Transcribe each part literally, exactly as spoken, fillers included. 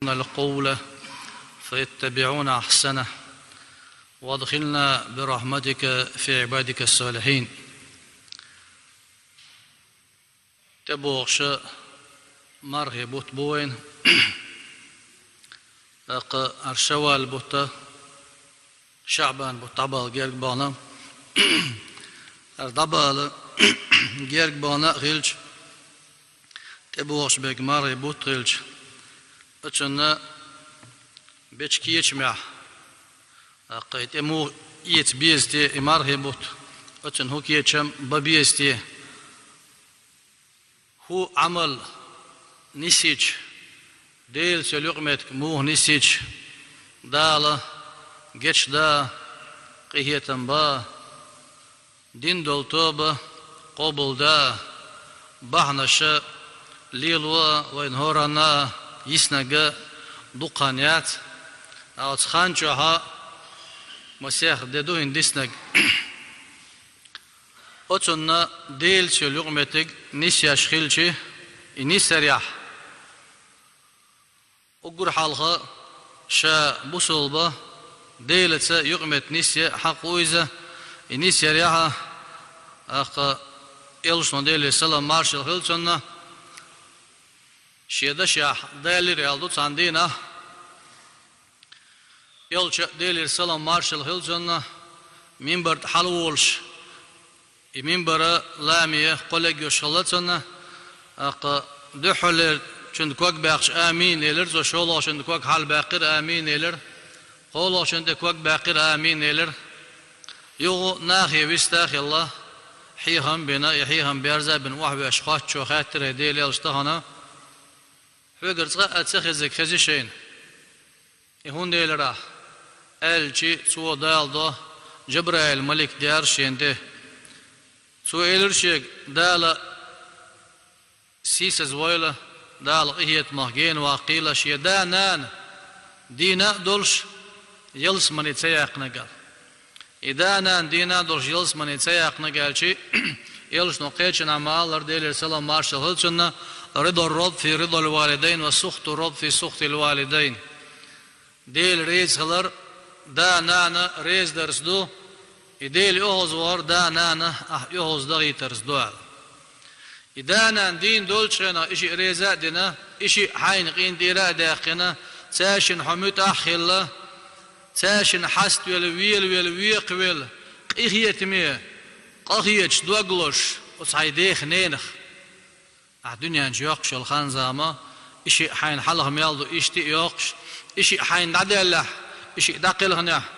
القول فيتبعون أحسنه، وأدخلنا برحمتك في عبادك الصالحين. ТӀебогӀуш мархий бутт бу вайна. ТӀаккха ара шаввал бутт, шаӀбан бутт дӀабала герга бахна. Ара дӀабала герга бахна а хилча, тӀебогӀуш берг мархий бутт хилча, оцунна бечу кечамехь, тӀаккха и тӀе муха эца беза те и мархий бутт, оцунна хӀун кечам бан беза те? ХӀун Ӏамал нисйича, Делаца йолу юкъаметтиг муха нисйича, Дала гечдан, къинхетам бан, дина долу тоба къобалдан бахьанаш лело вайна хӀоранна йиснарг дукха хан яц. Оцу хан чохь масех де ду хӀинца диснарг. Оцунна Делаца йолу юкъаметтиг нисъеш хилча, и нисъярехь, уггар хьалха ша бусалба Делаца юкъаметтиг нисъян хьакъ ву иза, и нисъярехь, тӀаккха элчано, Делера салам маршалла хила цунна, шен дашехь далийра аьлла ду цхьана дийнахь. Элча, Делера салам маршалла хила цунна, минбар тӀе хьалаволуш, и минбар а, лама а кхо легош хилла цунна, тӀаккха дуьххьарлера чунна ког баьккхича амин элира цо, шолгӀачунна ког хьалабаьккхира, амин элира, кхоалгӀачунна тӀе ког баьккхира, амин элира. Юха нахе вист а хилла, хьехам а бина, и хьехам берза а бина охьавоьжча, хоттуш хаьттира: «ХӀай Делан элча, тахана хьоьгара цкъа а ца хезарг хези шайна?» И хӀунда элира ахь? Аьлча, цо даладо, Джабраил-малик деара шена тӀе. Цо элира шега: «Дала сийсазвойла, Дала къинхетамах гена ваккхийла шен да-нана дийна а долуш, ялсамане ца яьккхинарг», аьлла. И да-нана дийна а долуш ялсамане ца яьккхинарг аьлча, элчано кхечанхьа ма-аллара, Делера салам маршалла хила цунна: «رضا الرب في رضا الوالدين وسخط الرب في سخط الوالدين». Дела реза хилар да-нана реза дарца ду, и Дела оьгӀазвахар да-нана ахь оьгӀаздахийтарца ду, аьлла. И да-нана дийна долчу хенахь и шиъ реза а дина, и шиъ хьайна къинтӀера а даьккхина, цаьршинна хьо муьтӀахь а хилла, цаьршинна хьаставелла, велавелла, векхавелла, къинхетаме, къахеташ, дог лозуш оцу хьайн дех-ненах. Ахь дуьнен чу йоккхуш йолу хан-зама, и шиъ хьайна хьалха мел ду, иштта а йоккхуш, и шиъ хьайна дӀадаьллехь, и шиъ дӀакхелхинехь,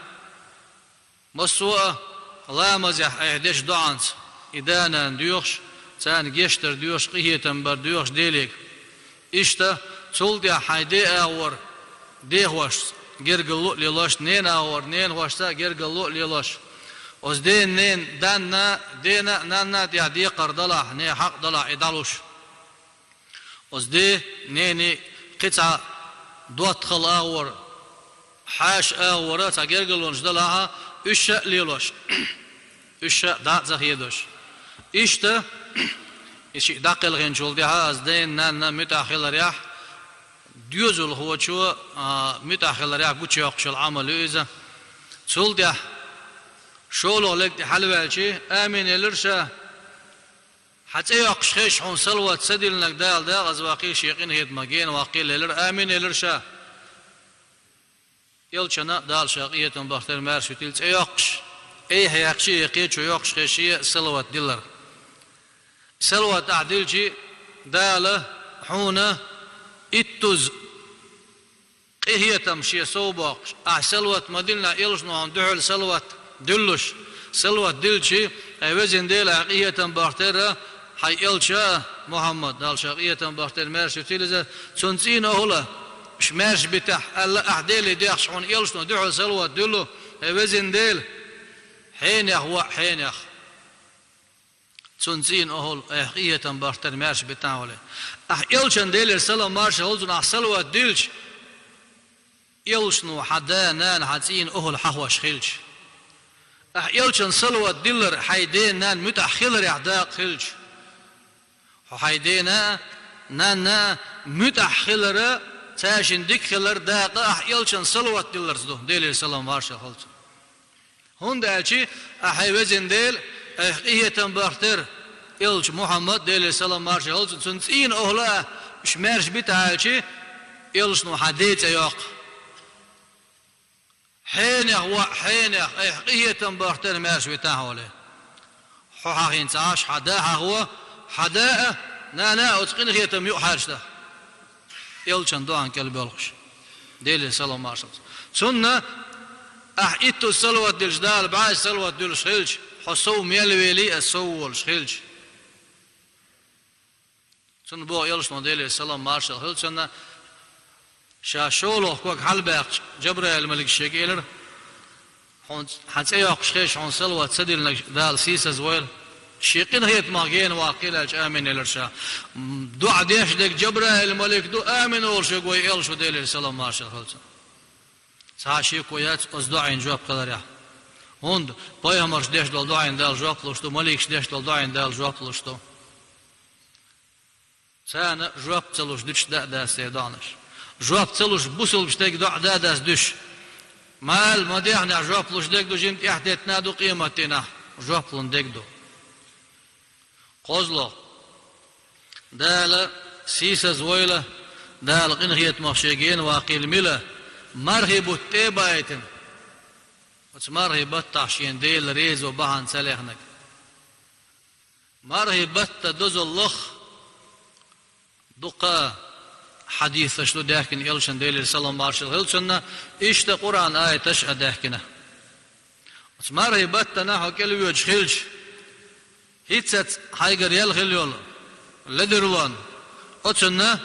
массо а ламазехь айхьа дечу доӀанца и да-нана доьхуш, царна гечдар доьхуш, къинхетам бар доьхуш Деле. Иштта, цул тӀаьхьа хьайн ден агӀор дехошца гергарло а лелош, ненан агӀор ненахошца а гергарло а лелош. Оцу ден-ненан, данна, дена а, нанна а тӀехь декхар далахь, нехан хьакъ далахь и дӀалуш. Оцу ден, ненан кхин цхьа доттагӀалла агӀор, хьаша агӀора цхьа гергарлонаш далахь, уьш а лелош, уьш а дӀа а ца хедош. Иштта, и шиъ дӀакхелхинчул тӀаьхьа, оцу ден-ненан муьтӀахь хиларехь, доьзалхочо, а, муьтӀахь хиларехь гучуйоккхуш йолу Ӏамал ю иза. Цул тӀаьхьа, шолгӀа лерг тӀе хьалаваьлча, амин элира ша. Хьан цӀе йоккхуш хезча, хьуна салават ца диллинарг Дала декъаза ваккхийла, шен къинхетамах гена ваккхийла элира, амин элира ша. Элчана, Дала ша къинхетам бахтар, маьрша витийла, цӀе йоккхуш, айхьа яьккхича а, кхечо йоккхуш хезча а салават диллар. Салават ахь дилча, Дала хьуна иттуза къинхетам шен сов боккхуш, ахь салават ма-диллинехь, элчано хьуна дуьхьал салават дуьллуш, салават диллича, хӀай везан Дела, ахь къинхетам бахтар хьайн элча Мухьаммад, Дала ша къинхетам бахтар, маьрша витийла иза, цуьнан цӀийнан охӀла, уьш маьрша битахь, аьлла, ахь Деле дехча, хьуна элчано дуьхьал салават дуьллу, хӀай везан Дела, хьенех воӀ, хьенех. Цуьнан цӀийнан охӀла, айхьа къинхетам бахтар, маьрша битахь хьуна. Ахь элчана, Делера салам марша хуьлда цунна, ахь салават дилча, элчано хьан да-нана, хьан цӀийнан охӀла хьахош хилча. Ахь элчана салават диллар хьайн ден-ненан муьтӀахь хиларехь дакъа хилча. Хьо хьайн дена а, нанна а муьтӀахь хилар Цаьшин дика хилар дакъа ахь элчан салават дилларца ду, Делера салам маршалла хилда цунна. ХӀунда аьлча ахь, хьай везан Дела, айхьа къинхетам бахийтар элча Мухьаммад, Делера салам маршалла хилда цунна, цуьнан цӀийнан охӀла а уьш маьрша бита аьлча, элчано хьан ден цӀе йоккху. Хьенех воӀ, хьенех, айхьа къинхетам бахийтар маьрша витахь хьоле. Хьо хьахийна ца Ӏаш, хьан да хьахо, хьан да а, нана а оцу къинхетам юкъахьаьржа даха. Элчан доӀан кӀел боьлхуш. Делера салам маршалла. Цунна ахь иттаза салават диллча, Дала бӀаьзза салават дуьллуш хилча, хьо сов мел велий а, сов волуш хилча. Цунна боху элчано, Делера салам маршалла хилда цунна, ша шолгӀа ког хьалабаьккхича, Джабраил-малик шега элира: «Хьуна, хьан цӀе йоккхуш хезча, хьуна салават ца диллинарг Дала сийсазвойла». Шен къинхетамах гена ваккхийла аьлча, амин элира ша. ДоӀа деш дерг Джабраил-малик ду, амин олуш верг вай элча ву, Делера салам маршалла хилда цунна. Цхьа а шеко яц оцу доӀина жоп хиларехь. ХӀунда пайхамарша деш долу доӀина Дала жоп луш ду, маликаша деш долу доӀина Дала жоп луш ду. Царна жоп ца луш дуьтуш да а дац церан доӀанаш. Жоп ца луш бусалба стеган доӀа да а дац дуьтуш. Мала ма-дехнехь, жоп луш дерг ду, жимма тӀаьхьатеттина а ду, къематдийнахь жоп лун дерг ду. КхозлагӀа. Дала сийсазвойла, Дала къинхетамах шен гена ваккхийла мила мархий бутт тӀе а баийтина, оцу мархий баттахь шена Дела реза ван бахьана ца лехнарг. Мархий баттан дозаллах дуккха а хьадисаш ду даьхкина элчан, Делера салам маршалла хилда цунна, иштта Къуръан аяташ а даьхкина. Оцу мархий баттана хьо кӀел воьдуш хилча, хӀинццалц хьайгара ял хилла йолу ледарлонна, оцунна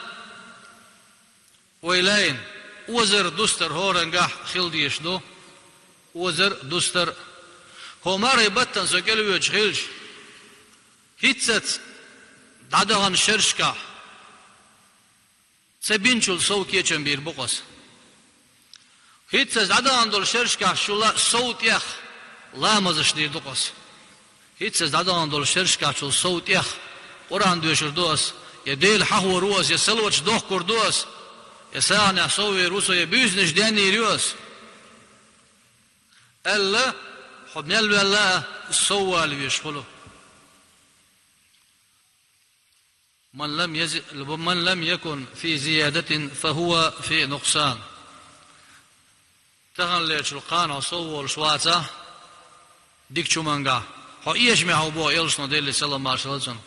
вай лайна озар, дустар хӀорангахь хила дезаш ду, озар, дустар. ХӀокху мархий баттана со кӀел воьдуш хилча, хӀинццалц дӀадахана шерашкахь ца бинчул сов кечам бийр бу-кх аса. ХӀинццалц дӀадахана долу шерашкахь чул а сов тӀех ламазаш дийр ду-кх аса. ХӀинццалц дӀадахана долу шерашкахь чул сов тӀех Къуръан доьшур ду аса, я Дела хьахор ву аса, я салаваташ дохкур ду аса, я сагӀанехь сов вер ву со, я буьйсанаш денйийр ю аса. Аьлла, хьо мел ваьлла а, сов вала везаш хуьлу. «Ман лам язи-, ман лам якун фи зиядатин, фа хӀува фи нукъсан». Таханлерчул кхана хьо сов волуш вацахь, дикачу хӀумангахь, хьо эшаме хьо ву боху элчано, Делера салам маршалла хилда цунна.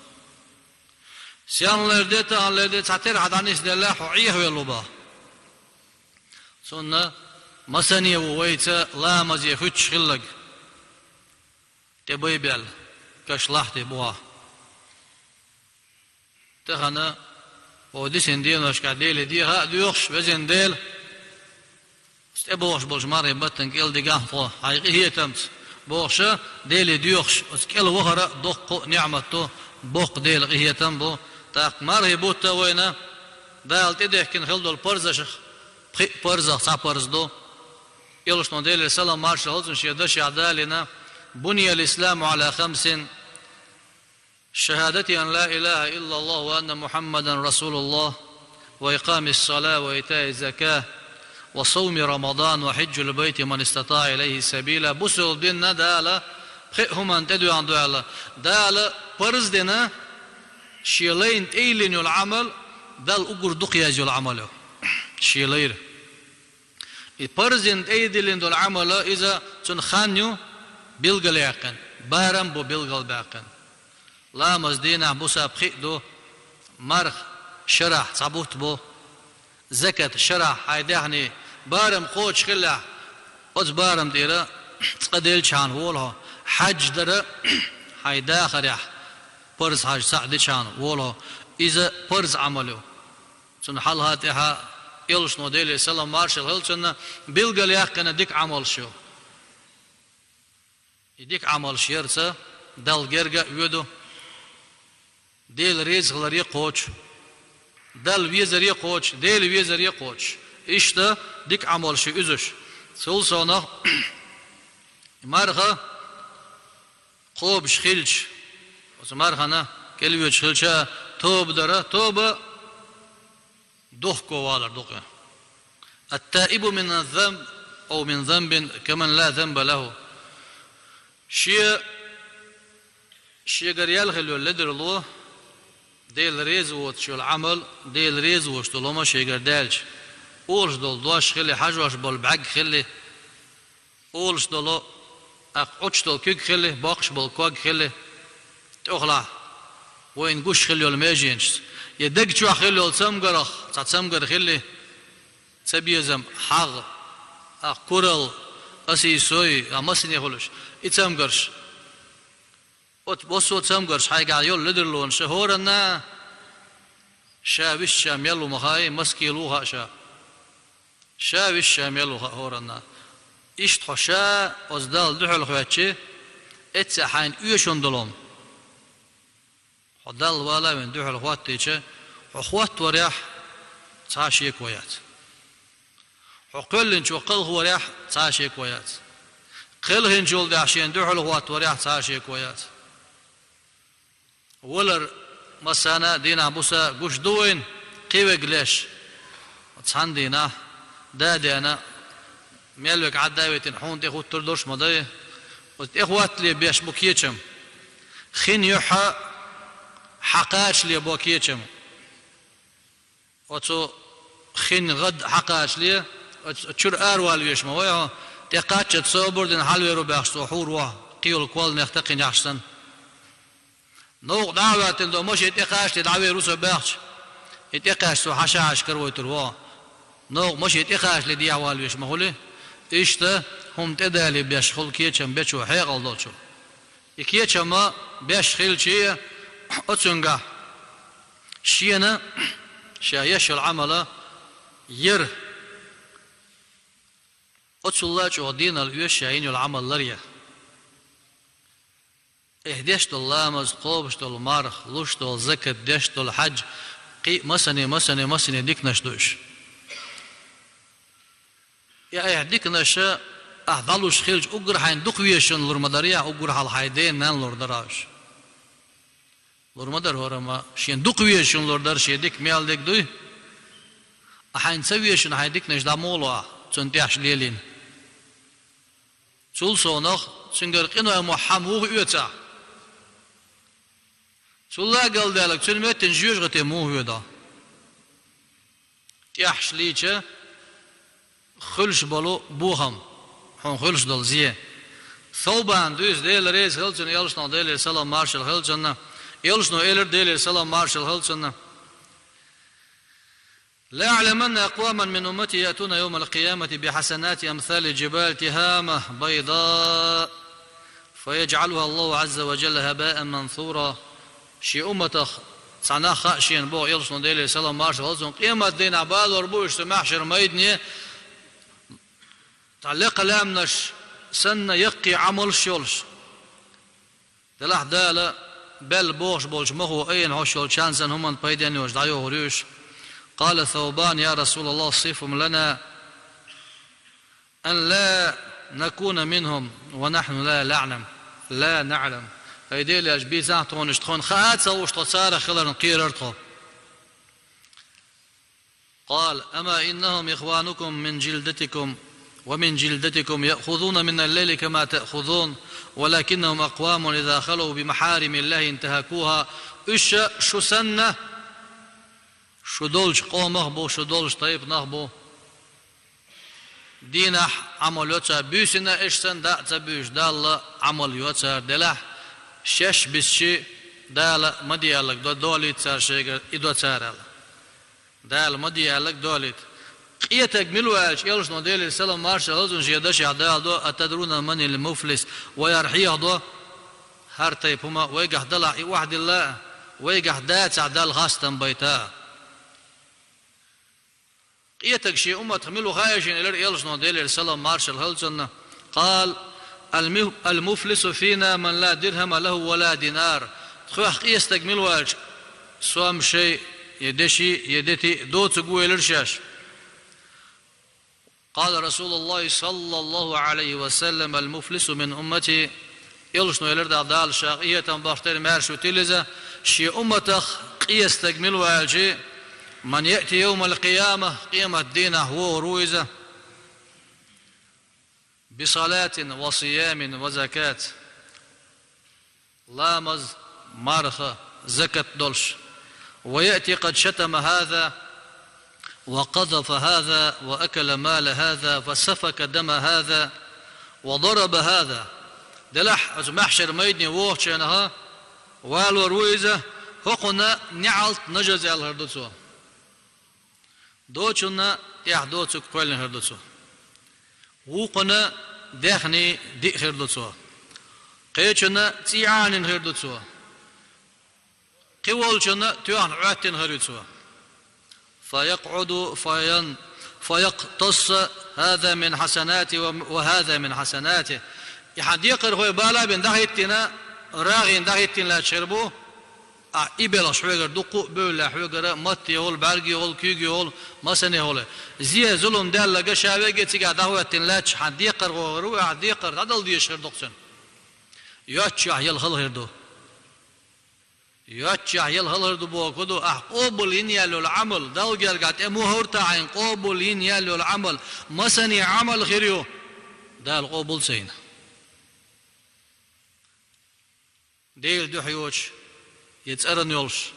Селханлера де, таханлера де цхьатерра хьан дӀанисделла, хьо Ӏехавелла ву боху. Цунна масане ву вайца ламазе хӀуьттуш хилларг. ТӀе байбаьлла, каш лахьти бу хьан. Тахана хьо дисина деношкахь Деле деха а доьхуш, везан Дела, аса тӀебогӀуш болчу мархий баттана кӀел дигахь тхо, хьайн къинхетамца, бохуша, Деле доьхуш, аса кӀел вахара а доккха а неӀмат ду, боккха Делан къинхетам бу. ТӀаккха мархий бутт а вайна Дала тӀедехкина хила долу парзашах пхиъ парзах цхьа парз ду. Элчано, Делера салам маршалла хилда цунна, шен дашехь далийна: «Буниял исламу Ӏала хамсин». «Шахадати ан ла илаха иллаллах ва анна Мухаммадан расулуллах, ва икъамис сала, ва итаиз зака, ва сауми Рамадан, ва хьиджул байти ман истатаӀа илайхи сабила». Бусалба динна Дала пхи хӀуманна тӀедоьгӀна ду аьлла. Дала парз дина, шен лайна тӀейиллина йолу Ӏамал, Далла уггар дукха еза йолу Ӏамал ю. Шен лайра. И парз дина тӀе а диллина долу Ӏамал, иза цунна хан ю билгалъяьккхина, барам бу билгалбаьккхина. Ламаз дийнахь, буса пхиъ ду, марха шарахь цхьа бутт бу, закат шарахь хьайн даьхний, барам кхочуш хиллехь, оцу барам тӀера цкъа делчахьана волу хьо, хьаьж дара хьайн дахарехь, парз хьаьж цхьаъ дичахьана волу хьо, иза парз Ӏамал ю. Цунна хьалха тӀаьхьа элчано, Делера салам маршалла хилда цунна, билгалъяьккхина дика Ӏамалш ю. И дика Ӏамалш ярца Далла герга а воьду, Дела резахиларе а кхочу, Далла везаре а кхочу, Дела везаре а кхочу. Иштта дика Ӏамалш ю уьзуш. Цул совнах марха кхобуш хилча, оцу мархана кӀел воьдуш хилча, тоба дара, тоба дохко валар ду-кх. التائب من الذنب أو من ذنب كمن لا ذنب له. Ше, шегара яьлла хилла йолу ледарло, Дела реза воцуш йолу Ӏамал, Дела реза воцуш долу хӀума шегара даьлча, олуш долу дош хили, хьажош болу бӀаьрг хили, олуш долу, тӀаккха Ӏуттуш долу куьг хили, боккхуш болу ког хили, тӀехула вайна гуш хилла йолу меженаш, я даг чохь хилла йолу цамгарх цхьа цамгар хили, цабезам, хьагӀ, а, куралла, асий, сой, а, масане хуьлуш, и цамгарш. Оцу массо а цамгарш хьайгахь йолу ледарлонаш хӀоранна ша вист ша мел ву ма хаьа, маскийла ву хаьа ша. Ша вист ша мел ву хаьа хӀоранна. Иштта хьо ша оцу Далла дуьхьал хоьттича, эццехь хьайна оьшун долу хӀума. Хьо Далла вала а вина дуьхьал хӀоттийча, хьо хӀоттаварехь цхьа а шеко яц. Хьо кхоьллинчух кхалхаварехь цхьа а шеко яц. Кхелхинчул тӀаьхьа шена дуьхьал хӀоттаварехь цхьа а шеко яц. Валар массарна а дийнахь-буса гуш ду вайна, кхин верг леш. Цхьана дийнахь, да а деана, мел верг Ӏадда а витина, хьуна тӀе хӀуттур долуш ма дай. Оцу тӀехӀоттале беш бу кечам. Хин юьхьа хьан кхачале бо кечам. Оцу хин гӀад хьан кхачале, оцу чуьра аравала веш ма вай хьо, тӀекхаччалц собар дина хьалавер ву баьхча цо хьур ву хьо, кхийолу колланех такхинехь санна. Новкъа дӀа а ваьттина до машен тӀекхачале дӀавер ву со баьхча, и тӀекхаьчча цо хьан ша хьаьжча каравойтур ву хьо. Новкъа машен тӀекхачале дехьавала веш ма хуьлий. Иштта хӀума тӀедале беш хуьлу кечам бечо, хьекъал долчо. И кечам беш хилча, оцуьнгахь шена ша еш йолу Ӏамал яр. Оцул а чӀогӀа денал оьшу ша йина йолу Ӏамал ларъян. Эхь, деш долу ламаз, кхобуш долу марха, луш долу закат, деш долу хьаьж, кхин а масане, масане, масане диканаш ду уьш. И айхьа диканаш ахь дӀалуш хилча, уггар хьайна дукха везачунна лур ма дарий ахь, уггар хьалха хьайн ден-нанна лур дара уьш. Лур ма дара хӀорамма, шена дукха везачунна лур дара, шен дика мел дерг дуй. Ахь хьайна ца везачунна хьайн диканаш дӀа муха ло ахь, цунна тӀехьаш лелийна? Цул совнах, цуьнгара къиной мохь хьан муха оьцу ахь? Цул а галдаьлларг, цуьнан меттана жоьжахате муха воьду ахь? ТӀехьаш лийча, хуьлуш болу бохам, хьуна хуьлуш долу зен. Совбана дуьйцу, Дела реза хила цунна, элчано, Делера салам маршалла хила цунна, элчано элира, Делера салам маршалла хила цунна: لأعلمن أقواما من أمتي يأتون يوم القيامة بحسنات أمثال جبال تهامة بيضاء فيجعلها الله عز وجل هباء منثورا. Шен умматах цхьа нах хаьа шена, боху элчано, Делера салам маршалла хила цунна, къематдийнахь балор бу уьш цу маьхьшар майдане, цхьа лекха лаьмнаш санна яккхий Ӏамалш йолуш. Делахь Дала баьлла бохуш болчу махо айина хьош йолчарна санна хӀуманна пайденна йолуш дӀайохур ю уьш. قال ثوبان: يا رسول الله، صفهم لنا أن لا نكون منهم ونحن لا نعلم، لا نعلم. ХӀай Делан элча, бийцахьа тхуна уьш, тхуна хаа а ца хууш, тхо царах хиларна кхерара тхо. قال: أما إنهم إخوانكم من جلدتكم ومن جلدتكم يأخذون من الليل كما تأخذون، ولكنهم أقوام إذا خلوا بمحارم الله انتهكوها. Уьш шу санна, шу долчу къомах бу, шу долчу тайпанах бу. Дийнахь Ӏамал йо цара, буьйсина эш санна дӀа а ца буьйш, Далла Ӏамал йо цара, делахь шаьш бисчи Дала ма де аьлларг до, долийта цара шайгара, и до цара аьлла. Дала ма де аьлларг долийта. Къетаг мила ву аьлча, элчано, Делера салам маршалла хила цунна, шен дашехь Дала до: أتدرون من المفلس؟ Вай хӀара хьехадо, хӀара тайпа хӀума вайгахь далахь и охьадилла а, вайгахь дацахь Далла хастам байта а. Къетаг шен умматах мила ву хаьий шена, элира элчано, Делера салам маршалла хила цунна. قال: المفلس فينا من لا درهم له ولا دينار. Тхох къестаг мила ву аьлча, сом шай, я деши, я дети доцург ву, элира шаьш. قال رسول الله صلى الله عليه وسلم: المفلس من أمتي. Элчано элира дагахь Дала ша къинхетам бахча тера маьрша ву тилла иза, шен умматах къестаг мила ву аьлча, من يأتي يوم القيامة, къемат дийнахь вогӀур ву иза, بصلاة وصيام وزكاة, ламаз, марха, закат долуш. ويأتي قد شتم هذا وقذف هذا وأكل مال هذا وسفك دم هذا وضرب هذا. Делахь оцу маьхьшар майдане вогӀучу хенахь валор ву иза, хӀокхунна неӀалт нажаз аьлла хир ду цо. Доцунна тӀехь доцург кхоьллина хир ду цо. Вукхунна даьхни диъ хир ду цо. Кхечунна цӀий Ӏанийна хир ду цо. Кхин волчунна тоьхна Ӏоьттина хир ю цо. فيقعد فين-, فيقتص هذا من حسناته و-, وهذا من حسناته. И хьан декхархой бала бен дӀахӀиттина, рагӀина дӀахӀиттина лаьтташ хир бу, ахь и белхаш хьоьгара дуккха а бевлла, хьоьгара матте йолу, бӀаьрге йолу, куьйге йолу, масане йолу. Зе, зулам даьлларг ша веге цигахь дӀахӀоьттина лаьтташ хьан декхархо хир ву, ахь декхар дӀадала дезаш хир ду-кх цуьнан. Йоцчохь яла хала хир ду. Йоцчохь яла хала хир ду бохург ду, ахь къобал йина яьлла йолу Ӏамал, Далла гергахь тӀе мухӀар тахьийна къобал йина яьлла йолу Ӏамал, масане Ӏамал хир ю, Дала къобал ца йина. Делан дуьхьа йоцуш, я цӀарна йолуш,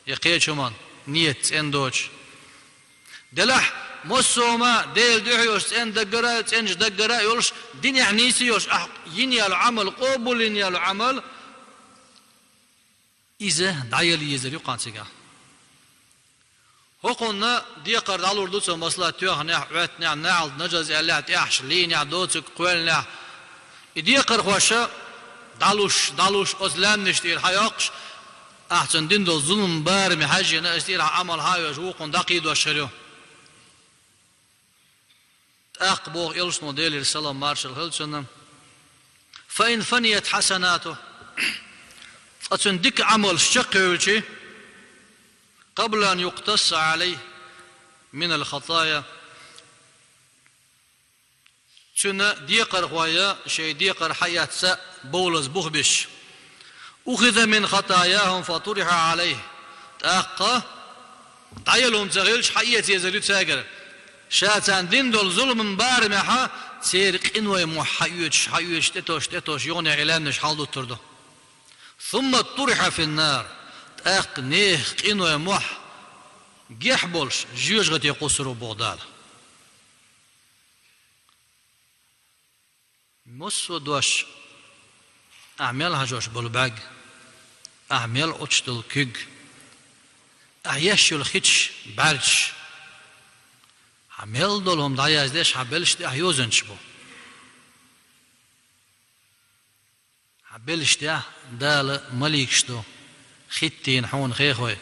я кхечу хӀуманна, нийят цӀена доцуш. Делахь, массо а хӀума Делан дуьхьа йоцуш, цӀена даггара а, цӀеначу даггара а йолуш, динехь нийса йолуш, ахь йина яьлла Ӏамал, къобал йина яьлла Ӏамал, иза дӀаяла езар ю кхана цигахь. ХӀокхунна декхар дӀалур ду цо, масала, тоьхнехь, Ӏоьттинехь, неӀалт нажаз аьллехь, тӀехьаш лийнехь, доцург кхоьллинехь. И декхархоша дӀалуш, дӀалуш, оцу лаьмнаш тӀера хьайоккхуш, ахь цунна дина долу зулам бараме хьаьжжина, иза тӀера Ӏамал хьа а йоьжуш, вукхунна дӀакхийдош хир ю. ТӀаккха боху элчано, Делера салам маршалла хила цунна: فإن فنيت حسناته, цкъа цуьнан дика Ӏамалш чекхйевлчи, قبل أن يقتص عليه من الخطايا, цуьнан декхархой шайн декхар хьаэцна бовлаза бух беш. أخذ من خطاياهم فطرح عليه. ТӀаккха дӀаяла хӀума ца хилча, хьаэца езар ю цаьргара. Ша царна дина долу зуламан барамехь церан къинойн мохь хьаоьцуш, хьаоьцуш, тӀетосуш, тӀетосуш, юханехьа и лаьмнаш хьалдуттур ду. ثم طرح في النار. ТӀаккха нехан къинойн мохь гехь болуш, жоьжахате кхуссур ву боху Дала. Массо а дош, ахь мел хьажош болу бӀаьрг, ахь мел Ӏуттуш долу куьг, ахь еш йолу хиташ, бӀаьргаш, хьан мел долу хӀума дӀаяздеш, хьан белшаш тӀехь йозанчаш бу. Хьан белшаш тӀехь Дала маликаш ду, хӀиттийна хьуна хехой.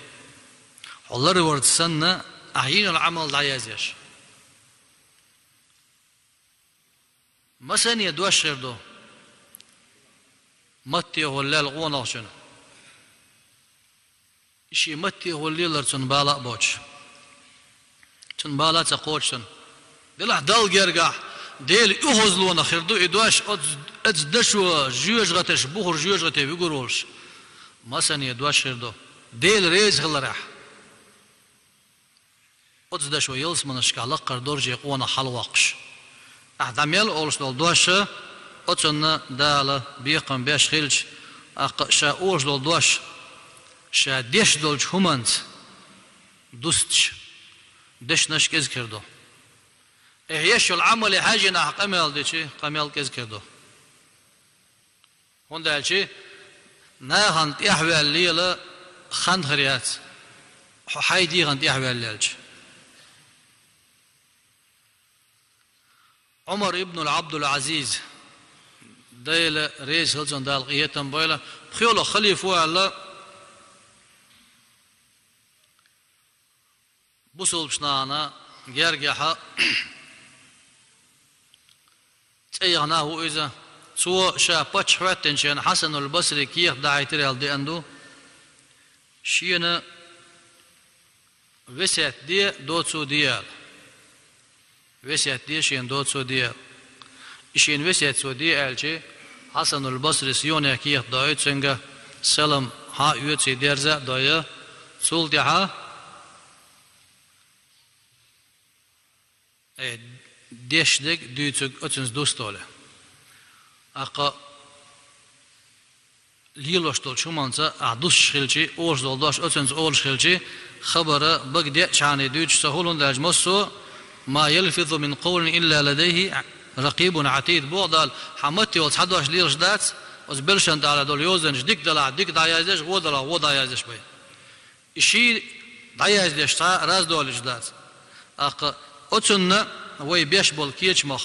Хьо ларварца санна, ахь йина йолу Ӏамал дӀаязъеш. Масане дош хир ду, матте хӀума лелла къонахчун. И шен матте хӀума лелар цунна бала а боцуш. Цунна бала а ца кхочуш цунна. Делахь Далла гергахь, Делан оьгӀазлонах хир ду и дош, оцу, оцу дашо жоьжахаташ, бухара жоьжахате вуьгур волуш. Масане дош хир ду, Дела реза хиларехь. Оцу дашо ялсаманашкахь лакхара дорже къонах хьалавоккхуш. Ахь дӀа мел олуш долу дош, оцунна Дала бекхам беш хилча, тӀаккха ша олуш долу дош, ша деш долчу хӀуманца дусташ, дешнаш кӀезиг хир ду. Ахь еш йолу Ӏамале хьаьжжина ахь къамел дичи, къамел кӀезиг хир ду. ХӀунда аьлча нахана тӀехваьлла лела хан хир яц, хьо хьайн дегӀана тӀехваьлла лелча. Ӏумар ибн Ӏабдул-Ӏазиз, Дела реза хила цунна, Дала къинхетам бойла, пхоьалгӀа халифа ву аьлла, бусулбачу нахана гергахь цӀе яха нах ву иза. Цо ша паччахь хӀоьттинчу хенахь Хьасанул Басри кехат дахьийтира аьлла деана ду. Шена весет де, доцо де аьлла. Весет де шена, доцо де аьлла. И шена весет цо де аьлча, Хьасанул Басрис юханехьа кехат дойу цуьнга, салам хьа а оьций, дерза а дойу. Цул тӀаьхьа Э, деш дерг дуьйцург оцунца дус толе. ТӀаккха лелош долчу хӀуманца ахь дуссуш хилчи, олуш долу дош оцунца олуш хилчи, хабар бага деъчхьана дуьйцуш ца хуьлу, хӀунда аьлча массо а: «Ма ялфизу мин къавлин илла ладайхи ракъибун атид», боху Дала, хьан матте йолу цхьа дош лелаш дац, оцу белшан тӀехь долу йозанаш дика далахь дика дӀаяздеш, вон далахь вон дӀаяздеш бай. И ший дӀаяздеш цхьа а раздолуьйтуш дац. ТӀаккха оцунна вай беш болу кечамах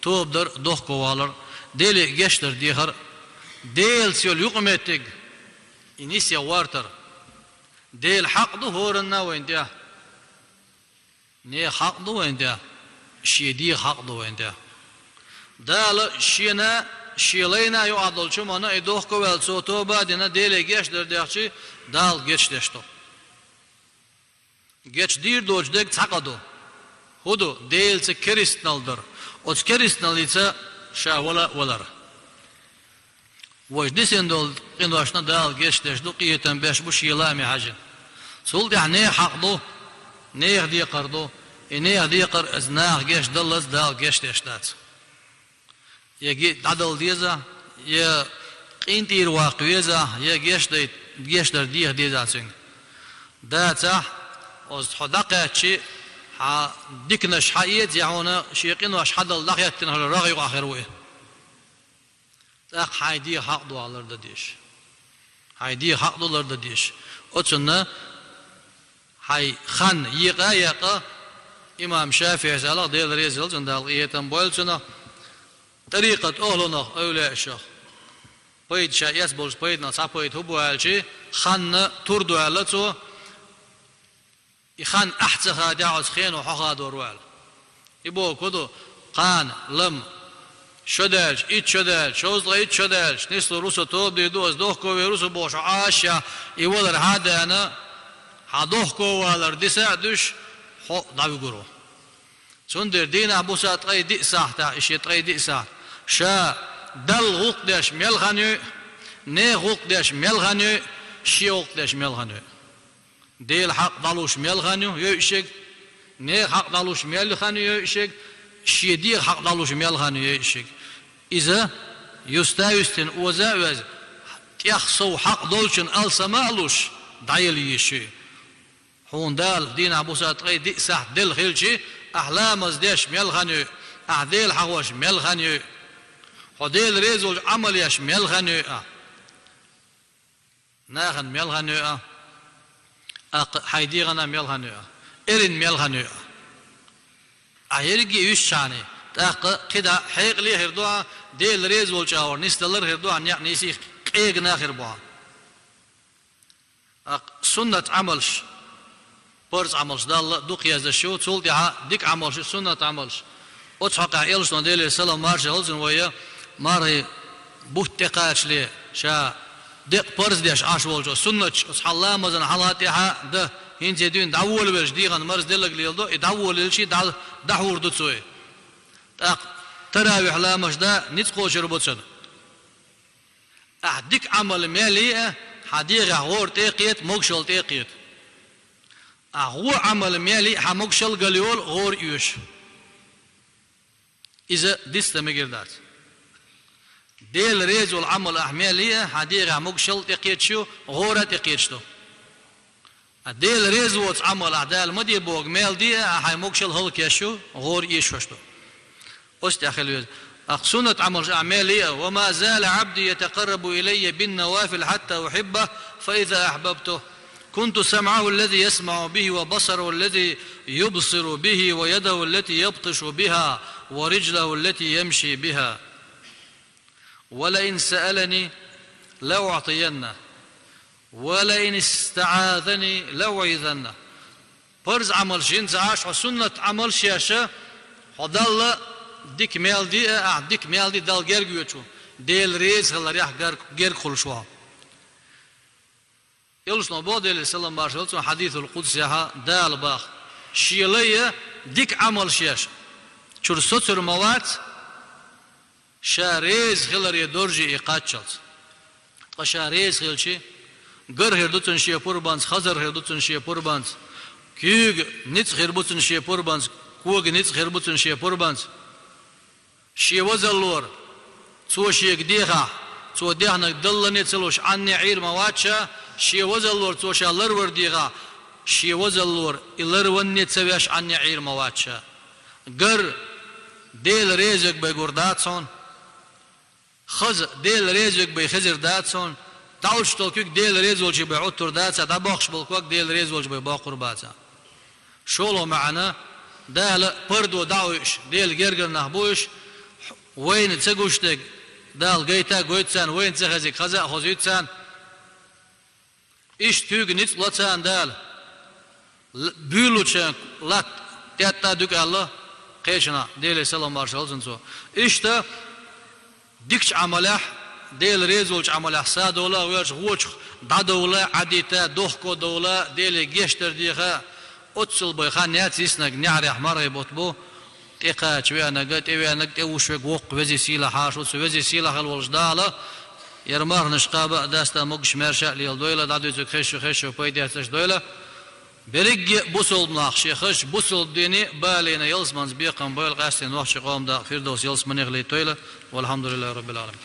тоба дар, дохковалар, Деле гечдар дехар, Делаца йолу юкъаметтиг, и нисъян вартар. Делан хьакъ ду хӀоранна вайна тӀехь. Нехан хьакъ ду вайна тӀехь, шен дегӀан хьакъ ду вайна тӀехь. Дала шена, шен лайна юкъахь долчу хӀуманна и дохковаьлла, цо тоба а дина, Деле гечдар дехчи, Дала гечдеш ду. Гечдийр доцу дерг цхьа къа ду. ХӀун ду? Делаца керстанал дар. Оцу керстаналлица ша вала а валар. Важа дисина долу къиношна Дала гечдеш ду, къинхетам беш бу шен лааме хьаьжжина. Цул тӀаьхьа нехан хьакъ ду, нехан декхар ду. И нехан декхар, иза наха гечдаллалц Дала гечдеш дац. Я ги дӀадала деза, я къинтӀера ваккха веза, я гечдай-, гечдар деха деза цуьнга. Дацахь, оцу хьо дӀакхаьччи, хьан диканаш хьаэца, я хьуна шен къинош хьадала дӀахӀоьттина хилла рагӀ юкъахь хир ву и. ТӀаккха хьайн дегӀан хьакъ ду ахь лардан дезаш. Хьайн дегӀан хьакъ ду лардан дезаш. Оцунна хьайн хан екъа а екъна, имам ШафиӀис аьлла, Дела реза хуьлда цунна, Дала къинхетам бойла цунах, тӀарикъат охӀлунах, эвлияашах, пайда ша эцна болчу пайданах цхьа пайда хӀун бу аьлчи, хан тур ду аьлла цо, и хан ахь ца хадехь, оцу хено хьо хадор ву аьлла. И бохург хӀун ду? Кхана, лама, шо даьлча, итт шо даьлча, шовзткъе итт шо даьлча, нислур ву со, тоба дийр ду аса, дохковер ву со бохуш, хьо Ӏаш а, и валар хьан а даьлча, хьан дохковалар диса а дуьсуш, хьо дӀавуьгур ву. Цундела дийнахь-буса ткъе диъ сахьтехь, и шен ткъе диъ сахьт, ша Далла гӀуллакх деш мел хан ю, нехан гӀуллакх деш мел хан ю, шен гӀуллакх деш мел хан ю. Делан хьакъ дӀалуш мел хан ю, йойуш ерг, нехан хьакъ дӀалуш мел хан ю, йойуш ерг, шен дегӀан хьакъ дӀалуш мел хан ю, йойуш ерг. Иза юста а юьстина, оза а оьзна, тӀех сов хьакъ долчун алсам а луш, дӀаелла езаш ю. Хьуна Дала дийнахь-буса ткъе диъ сахьт делла хилчи, ахь ламаз деш мел хан ю, ахь Дела хьахош мел хан ю, хьо Дела реза волчу Ӏамал еш мел хан ю ахь. Нахана мел хан ю ахь, тӀаккха хьайн дегӀана мел хан ю ахь, эрна мел хан ю ахь. Ахь ерриге а юьстичхьана, тӀаккха кхидӀа хьекъале а хир ду ахь, Дела реза волчу агӀор нисдалар а хир ду ахь, некъ нийса къегина а хир бу ахь. ТӀаккха суннат Ӏамалш, парз Ӏамалш Далла дукха ездеш ю, цул тӀаьхьа дика Ӏамалш ю, суннат Ӏамалш. Оцу хьокъехь Элчано, Делера салам-маршалла хуьлда цунна, вай мархий бутт тӀекхачале, ша декъа парз деш Ӏаш волчо, суннаташ оцу хьан ламазан хьалха, тӀаьхьа а дан, хӀинца дуьйна дӀаволавелча дегӀан марзделлаг леладо, и дӀаволавелчий дӀа-, дӀахьур ду цо и. ТӀаккха таравихь ламазаш дан ницкъ кхочур бу цунна. Ахь дика Ӏамал мел йи а, хьан дегӀехь гӀора тӀе а кхета, могушалла тӀе а кхета. Ахь вон Ӏамал мел йи а, хьан могушалла галйолу, гӀора оьшу. Иза дицдан мегар дац. Дела реза волу Ӏамал ахь мел йи а, хьан дегӀехь могушалла тӀекхеташ ю, гӀора а тӀекхеташ ду. Ткъа Дела реза воцу Ӏамал ахь Дала ма де бохург мел де а, ахь хьайн могушалла хӀаллакъеш ю, гӀора оьшуш ду. Оцу тӀехь хила веза. ТӀаккха суннат Ӏамалш ахь мел йи а: «وما زال عبدي يتقرب إلي بالنوافل حتى أحبه، فإذا أحببته كنت سمعه الذي يسمع به، وبصره الذي يبصر به، ويده التي يبطش بها، ورجله التي يمشي بها. ولئن سألني لأعطينه، ولئن استعاذني لأعيذنه». Парз Ӏамалш йина ца Ӏаш, хьо суннат Ӏамалш еш, хьо Далла дика мел де а, ахь дика мел де, Далла герга воьдуш ву. Дела реза хиларехь герга, герга хуьлуш ву хьо. Элчано боху, Делера салам-маршалла хуьлда цунна, хьадисул къудсехь Дала боху: «Шен лай дика Ӏамалш еш, чуьра соцур ма вац, ша реза хиларе доржий и кхаччалц». Ткъа ша реза хилчи, гар хир ду цунна шен пурбанца, хазар хир ду цунна шен пурбанца, куьйга ницкъ хир бу цунна шен пурбанца, Кога ницкъ хир бу цунна шен пурбанца. Шен вазаллора цо шега дехахь, цо дехнарг даллане ца луш Ӏанне Ӏийр ма вац ша, шен вазаллора цо ша ларвар дехахь, шен вазаллора и ларванне ца веш Ӏанне Ӏийр ма вац ша. Гар Дела резаварг бен гур дац хьуна. Хаза Дела резаварг бен хезар дац хьуна. ДӀаӀуттуш долу куьг Дела реза волчу бен Ӏуттур дац, дӀабоккхуш болу ког Дела реза волчу бен боккхур бац. ШолгӀа маьӀна, Дала пардо дӀа а вуьйш, Делан гергара нах бу уьш, вайна ца гуш дерг Дала гайта а гойту царна, вайна ца хезарг хаза а хозуьйту царна. Иштта куьйга ницкъ ло царна Дала. Л-, буьйлучу латта тӀетта а дуька аьлла, кхечанхьа, Деле салам маршалла цунна цо. Иштта дикачу Ӏамалехь, Дела реза волчу Ӏамалехь садовла а, воьрчу гӀочух дӀадовла а, Ӏадита а, дохко а довла а, Деле гечдар деха а, оццул бен хан яц йиснарг неӀарехь мархий бутт бу, тӀекхача веанарг, тӀевеанарг, тӀевуш верг воккха везий сийлахь хьаша ву, цу везий сийлахь хила волчу Дала яра марханаш кхаба а, даста а, могуш-маьрша а леладойла, дӀадуьйцург хезачу, хезачо пайда эцаш дойла. Берриге а бусалба нах шен хазачу бусалба дине а, балийна ялсаманца бекхам бойла, къаьсттина нохчийн къоман дакъа Фирдовс ялсаманехь летойла. Валхьамдулиллахи Роббил Ӏаламин.